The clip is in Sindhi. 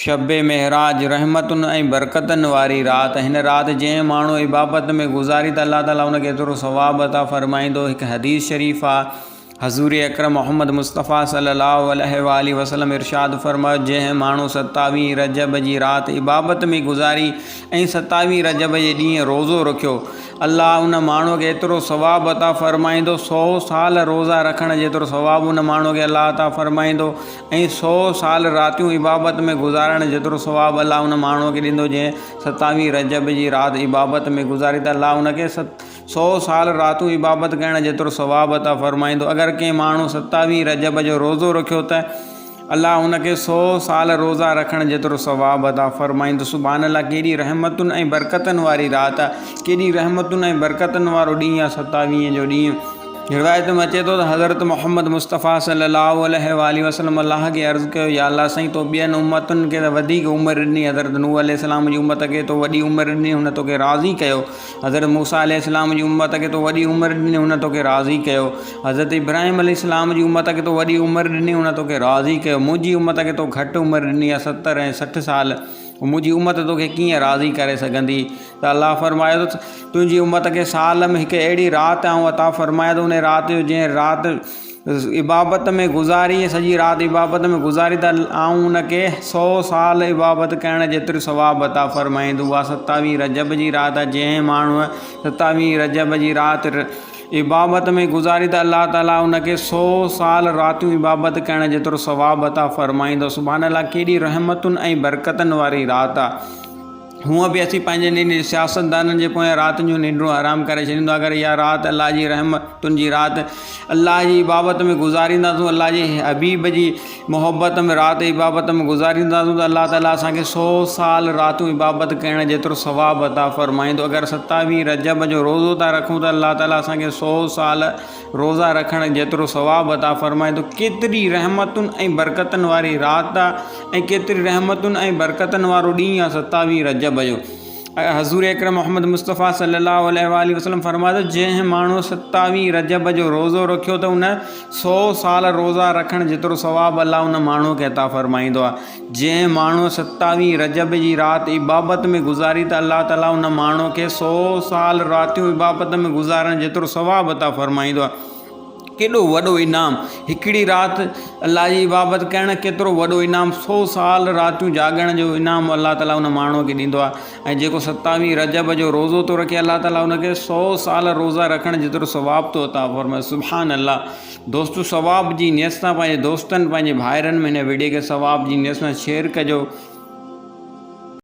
شب معراج رحمتن ۽ برڪتن واري رات هن رات جنهن ماڻهو عبابت ۾ گذاري ته الله تعالي ان کي ايترو ثواب عطا فرمائيندو هڪ حديث شريف آ حضور اڪرم محمد مصطفيٰ صلي الله عليه واٰله وسلم ارشاد فرمايو جنهن ماڻهو ستاويهين رجب جي رات عبابت ۾ گذاري ۽ ستاويهين رجب جي ڏينهن روزو رکيو الله ان ماڻهو کي ايترو ثواب عطا فرمائيندو سو سال روزا رکڻ جيترو ثواب ان ماڻهو کي الله عطا فرمائيندو ۽ سو سال راتيون عبابت ۾ گذارڻ جيترو ثواب الله ان ماڻهوء کي ڏيندو جنهن ستاويهين رجب جي رات عبابت ۾ گذاري ته الله ان کي سو سال راتون عبابت ڪرڻ جيترو ثواب عطا فرمائيندو. اگر ڪنهن ماڻهو ستاويهين رجب جو روزو رکيو ته الله ان کي سو سال روزا رکڻ جيترو ثواب عطا فرمائيندو. سبحان الله ڪيڏي رحمتن ۽ برڪتن واري رات آهي، ڪيڏي رحمتن ۽ برڪتن وارو ڏينهن آهي ستاويهين جو ڏينهن. روايت ۾ اچي ٿو ته حضرت محمد مصطفيٰ صلي الله عليه واٰله وسلم الله کي عرض ڪيو يا الله سائين تو ٻين امتن کي ته وڌيڪ عمر ڏني حضرت نوح عليه السلام جي امت کي تو وڏي عمر ڏني هن توکي راضي ڪيو حضرت موسيٰ عليه السلام جي امت کي تو وڏي عمر ڏني هن توکي راضي ڪيو حضرت ابراهيم عليه السلام جي امت کي تو وڏي عمر ڏني هن توکي راضي ڪيو منهنجي امت کي تو گهٽ عمر ڏني آهي ستر ۽ 60 سال منهنجي امت توکي ڪيئن راضي ڪري سگهندي؟ ته الله فرمايو ته تنهنجي امت کي سال ۾ هڪ اهڙي رات آئون عطا فرمايان ٿو ان رات جو جنهن رات عبادت ۾ گذاري سڄي رات عبادت ۾ گذاري ته آئون ان کي سو سال عبادت ڪرڻ جيترو ثواب عطا فرمائيندو اها ستاويهه رجب جي رات آهي جنهن ماڻهوء ستاويهه رجب جي رات عبادت ۾ گذاري ته الله تعالي ان کي سو سال راتيون عبادت ڪرڻ جيترو ثواب عطا فرمائيندو. سبحان الله ڪيڏي رحمتن ۽ برڪتن واري رات آ. هونء به اسين پنهنجن انهن سياستدانن جي پويان راتين جون ننڊون حرام ڪري ڇڏيندو اگر اها رات الله جي رحمتن جي رات الله جي عبادت ۾ گذارينداسون الله جي حبيب جي محبت ۾ رات عبادت ۾ گذارينداسون ته الله تعالي اسان کي سو سال راتون عبادت ڪرڻ جيترو ثواب عطا فرمائيندو اگر ستاويهه رجب جو روزو ٿا رکون ته الله تعالي اسان کي سو سال روزا رکڻ جيترو ثواب عطا فرمائيندو ڪيتري رحمتن ۽ برڪتن واري رات آ ۽ ڪيتري رحمتن ۽ برڪتن وارو ڏينهن آ ستاويهه رجب جو حضور اڪرم محمد مصطفيٰ صلي الله عليه واٰله وسلم فرمايو ته جنهن ماڻهو ستاويهه رجب جو روزو رکيو ته ان سو سال روزا رکڻ جيترو ثواب الله ان ماڻهو کي عطا فرمائيندو آهي جنهن ماڻهو ستاويهه رجب جي رات عبادت ۾ گذاري ته الله تعالي ان ماڻهو کي سو سال راتيون عبادت ۾ گذارڻ جيترو ثواب عطا فرمائيندو آهي ڪيڏو وڏو انعام هڪڙي رات الله جي عبادت ڪرڻ ڪيترو وڏو انعام سو سال راتيون جاڳڻ جو انعام الله تعالي ان ماڻهو کي ڏيندو آهي ۽ جيڪو ستاويهه رجب جو روزو ٿو رکي الله تعالي ان کي سو سال روزا رکڻ جيترو ثواب ٿو عطا فرمائي سبحان الله دوستو ثواب جي نيت سان پنهنجي دوستن پنهنجي ڀائرن ۾ هن ويڊيو کي ثواب جي نيت سان شيئر ڪجو.